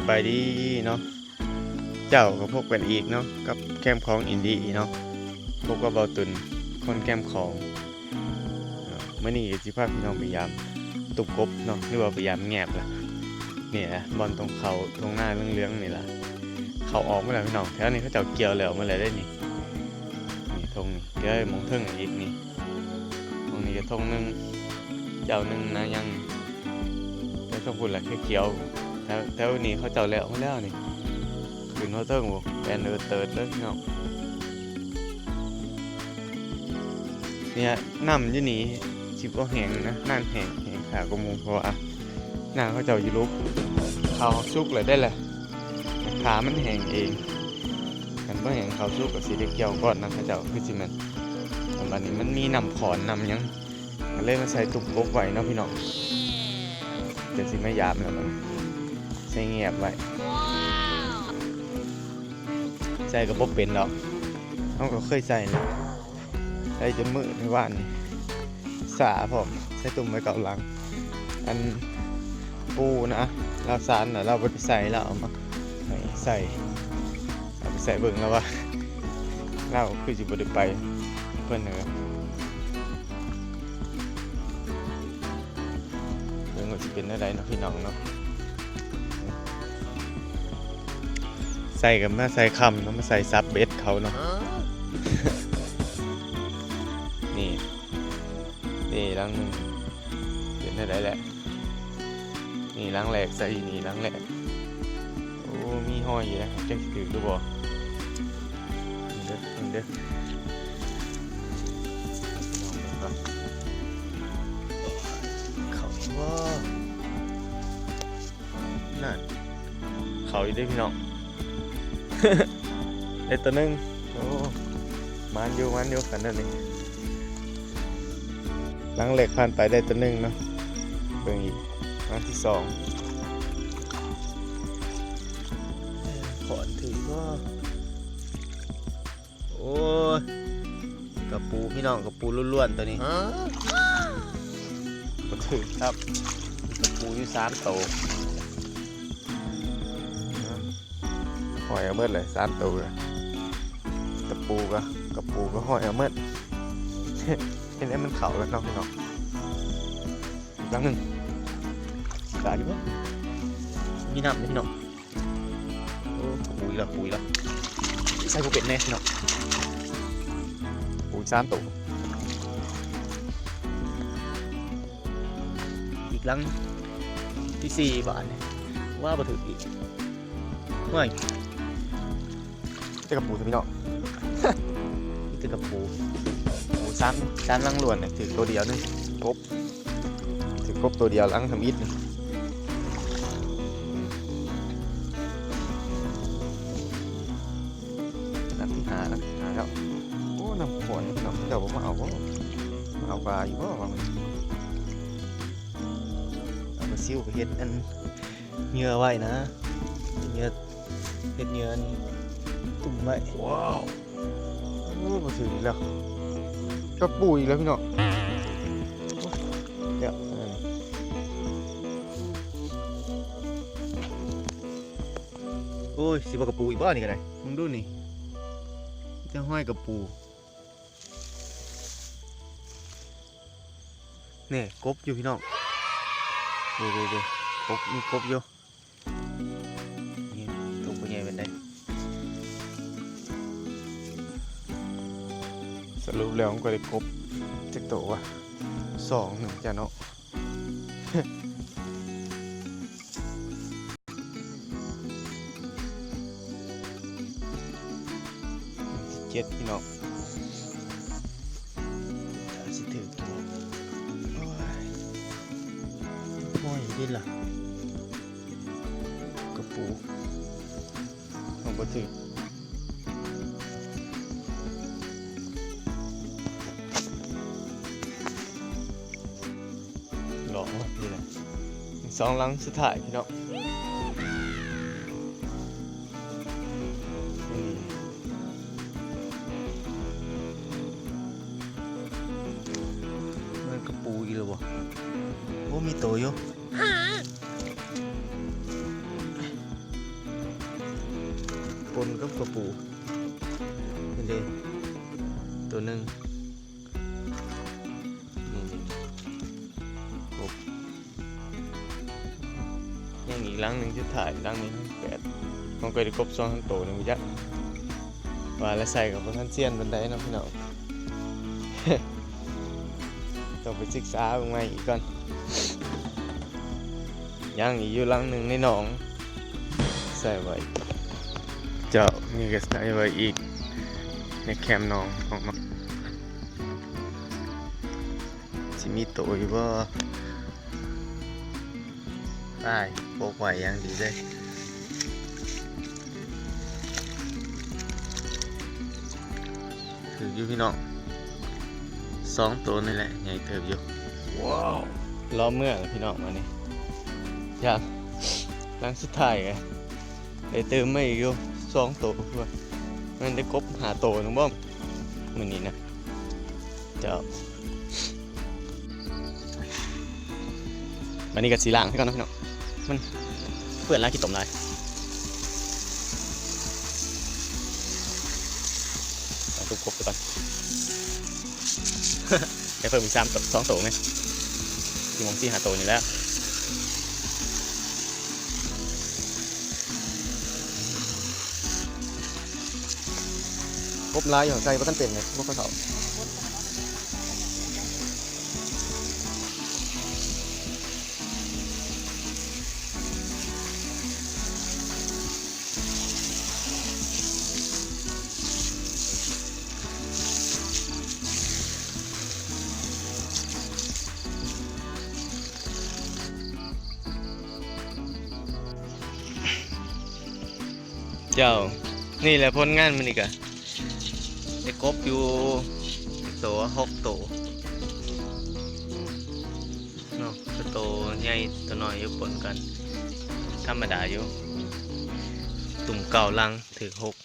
ບາຍດີເນາະ ເຈົ້າກໍພົບກັນອີກເນາະ ກັບແຄມຂອງອິນດີເນາະ ພົບກັບເບົາຕຸນ ຄົນແຄມຂອງເນາະ. ມື້ນີ້ກໍຊິພາພີ່ນ້ອງໄປຢາມຕຸບກົບເນາະ ຫຼືວ່າໄປຢາມແງບລະ. ນີ້ລະ ບ່ອນຕົງເຂົ້າທົ່ງນາເຫຼືອງໆນີ້ລະ ເຂົ້າອອກໝົດແລ້ວພີ່ນ້ອງ. ແຖວນີ້ເຂົາເຈົ້າກ່ຽວແລ້ວໝົດແລ້ວເດ້ນີ້. ນີ້ທົ່ງນີ້ ເດີໝ່ອງເທິງອີກນີ້ ໝ່ອງນີ້ກໍທົ່ງໜຶ່ງ ເຈົ້າໜຶ່ງນາຍັງ. ແຕ່ທົ່ງພຸ້ນລະຂຽວໆ ແຖວ ແຖວນີ້ເຂົາເຈົ້າແລ້ວໝົດແລ້ວນີ້. ຂຶ້ນຮອດເທິງພຸ້ນ ແລ່ນເອີດເຕີດເລີຍພີ່ນ້ອງ. ເນີ້ຍ ນ້ຳຢູ່ນີ້ຊິບໍ່ແຫ້ງນະ ນ້ຳແຫ້ງ ແຫ້ງຊ້າກວ່າໝູ່ ເພາະວ່ານາເຂົາເຈົ້າຢູ່ລຸ່ມ. ເຂົ້າສຸກແລ້ວໄດ໋ລະ ຖ້າມັນແຫ້ງເອງ. ຄັນບໍ່ແຫ້ງ ເຂົ້າສຸກກໍຊິໄດ້ກ່ຽວກ່ອນນະເຂົາເຈົ້າ ຄືຊິແມ່ນ. ແຕ່ບັດນີ້ມັນມີນ້ຳຂອນນ້ຳຫຍັງ ກໍເລີຍມາໃສ່ຕຸບກົບໄວ້ເນາະພີ່ນ້ອງ. ຈະຊິມາຢາມແລ້ວບັດນີ້ ໃສ່ແງບໄວ້. ໃສ່ກໍບໍ່ເປັນດອກ ເຮົາກໍເຄີຍໃສ່ນະ ໃສ່ຈົນມື້ໃນວານນີ້ ສາພ້ອມ ໃສ່ຕຸ່ມໄວ້ເກົ້າຫຼັງ. ອັນ ປູນະ ລາວສານລະ ລາວບໍ່ໄດ້ໃສ່ ລາວເອົາມາໃຫ້ໃສ່ ເອົາໄປໃສ່ເບິ່ງ ລາວວ່າ ລາວຄືຊິບໍ່ໄດ້ໄປ ເພິ່ນເອີ ເບິ່ງວ່າຊິເປັນແນວໃດເນາະພີ່ນ້ອງເນາະ. ໃສ່ກັນມາໃສ່ຄ່ຳເນາະ ມາໃສ່ສັບເບັດເຂົາເນາະ. ນີ້ ນີ້ຫຼັງໜຶ່ງ ເປັນແນວໃດແຫຼະ. ນີ້ຫຼັງແລກ ໃສ່ຢູ່ນີ້ຫຼັງແລກ. ໂອ້ ມີຮອຍຢູ່ນະ ຈັກຊິຖືກຫຼືບໍ່. ເບິ່ງເດີ ເບິ່ງເດີ ເຂົ້າຢູ່ບໍ່. ນັ້ນ ເຂົ້າຢູ່ເດ້ພີ່ນ້ອງ ໄດ້ຕົວໜຶ່ງ. ໂອ້ ໝານຢູ່ ໝານຢູ່ ຄັນນັ້ນນີ້. ຫຼັງແລກຜ່ານໄປໄດ້ຕົວໜຶ່ງເນາະ. ເບິ່ງອີກ ຫຼັງທີສອງ ຂອນຖືກບໍ່. ໂອ້ຍ ກະປູພີ່ນ້ອງ ກະປູລ້ວນໆ ຕົວນີ້. ບໍ່ຖືກຄັບ ກະປູຢູ່ສາມໂຕ. ຫ້ອຍເອົາໝົດເລີຍສາມໂຕ. ກະປູກະ ກະປູກະຫ້ອຍເອົາໝົດ. ເຮັດໃຫ້ມັນເຂົ້າກັນເນາະພີ່ນ້ອງ. ອີກຫຼັງໜຶ່ງ ກະຢູ່ບໍ່ ມີນ້ຳເດ້ພີ່ນ້ອງ. ໂອ້ ກະປູອີກແລ້ວ ກະປູອີກແລ້ວ ໃສ່ບໍ່ເປັນແນ່ພີ່ນ້ອງ. ກະປູສາມໂຕ. ອີກຫຼັງທີສີ່ບາດນີ້ ວ່າບໍ່ຖືກອີກ. ໂອ້ຍ ມີແຕ່ກະປູຊະພີ່ນ້ອງ ມີແຕ່ກະປູ. ໂອ້ ສາມ ສາມຫຼັງລ້ວນ ຖືກໂຕດຽວໜຶ່ງ ກົບ ຖືກກົບໂຕດຽວ ຫຼັງທຳອິດ. ຫຼັງທີຫ້າ ຫຼັງທີຫ້າແລ້ວ. ໂອ້ ນ້ຳຂອນເນາະ ເຂົາເຈົ້າບໍ່ມາເອົາບໍ່ ມາເອົາປາຢູ່ບໍ່ວ່າມື້ນີ້. ເອົາປາຊິວໄປເຮັດອັນ ເຫຍື່ອໄວ້ນະ ເຫຍື່ອ ເຮັດເຫຍື່ອຕຸ່ມໄວ້. ວ້າວ ໂອ້ ບໍ່ຖືກອີກແລ້ວ ກະປູອີກແລ້ວພີ່ນ້ອງ. ໂອ້ຍ ຊິບໍ່ກະປູອີກບໍ່ນີ້ກໍໄດ້ ເບິ່ງດູນີ້ ມີແຕ່ຮອຍກະປູ. ນີ້ ກົບຢູ່ພີ່ນ້ອງ ເດ້ໆໆ ກົບ ມີກົບຢູ່ນີ້ ໂຕບໍ່ໃຫຍ່ປານໃດ. ສະຫຼຸບແລ້ວມັນກໍໄດ້ກົບຈັກໂຕວະ ສອງໜຶ່ງຈ້ະເນາະ. ທີເຈັດພີ່ນ້ອງ ຊິຖືກບໍ່. ໂອ້ຍ ໂອ້ຍ ດິນລະ ກະປູ ເອົາບໍ່ຖືກ. ລອງເບິ່ງນີ້ແຫຼະ ສອງຫຼັງສຸດທ້າຍພີ່ນ້ອງ. ອືມ ແມ່ນກະປູອີກແລ້ວບໍ່? ໂອ້ ມີໂຕຢູ່. ຫາ ເ ມັນກໍກະປູ ນີ້ເດ້ ໂຕໜຶ່ງ ນີ້ເດ້ ກົບ ຍັງອີກຫຼັງໜຶ່ງສຸດທ້າຍ ຫຼັງນີ້ແປດ ເຮົາກໍໄດ້ກົບສອງສາມໂຕນີ້ ບໍ່ຈັກວ່າລະໃສ່ກໍບໍ່ທັນຊຽນປານໃດເນາະພີ່ນ້ອງ ຕ້ອງໄປສຶກສາເບິ່ງໃໝ່ອີກກ່ອນ. ຍັງອີກຢູ່ຫຼັງໜຶ່ງໃນໜອງ ໃສ່ໄວ້ ເຈົ້າ ນີ້ກໍໃສ່ໄວ້ອີກ ໃນແຄມໜອງຂອງມັນ ຊິມີໂຕຢູ່ບໍ່? ໄປ ປົກໄວ້ຢ່າງດີເລີຍ. ຖືກຢູ່ພີ່ນ້ອງ ສອງໂຕນີ້ແຫຼະ ໃຫຍ່ເຕີບຢູ່. ວ້າວ ລໍເມືອແລ້ວພີ່ນ້ອງ ມານີ້ ຢ່າງຫຼັງສຸດທ້າຍກໍໄດ້ຕື່ມມາອີກຢູ່ສອງໂຕ ແມ່ນໄດ້ກົບຫ້າໂຕໜຶ່ງບໍ່ມື້ນີ້ນະ ເຈົ້າ. ບັດນີ້ກໍຊິລ້າງຄືເກົ່າເນາະພີ່ນ້ອງ ມັນເປື້ອນຫຼາຍ ຂີ້ຕົມຫຼາຍ ເອົາຕຸບກົບໄປກ່ອນ ໄດ້ເພີ່ມອີກສາມໂຕ ສອງໂຕແມ່ນ ຊິມອງສີ່ຫ້າໂຕນີ້ແຫຼະ. ກົບຫຼາຍຢູ່ ໃສ່ບໍ່ທັນເປັນເລີຍ ບໍ່ຄ່ອຍເຂົ້າ. ເຈົ້າ ນີ້ແຫຼະຜົນງານມື້ນີ້ກະ ໄດ້ກົບຢູ່ໂຕ ຫົກໂຕເນາະ ໂຕໃຫຍ່ໂຕນ້ອຍຢູ່ປົນກັນ ທຳມະດາຢູ່ ຕຸ່ມເກົ້າຫຼັງ ຖືກຫົກ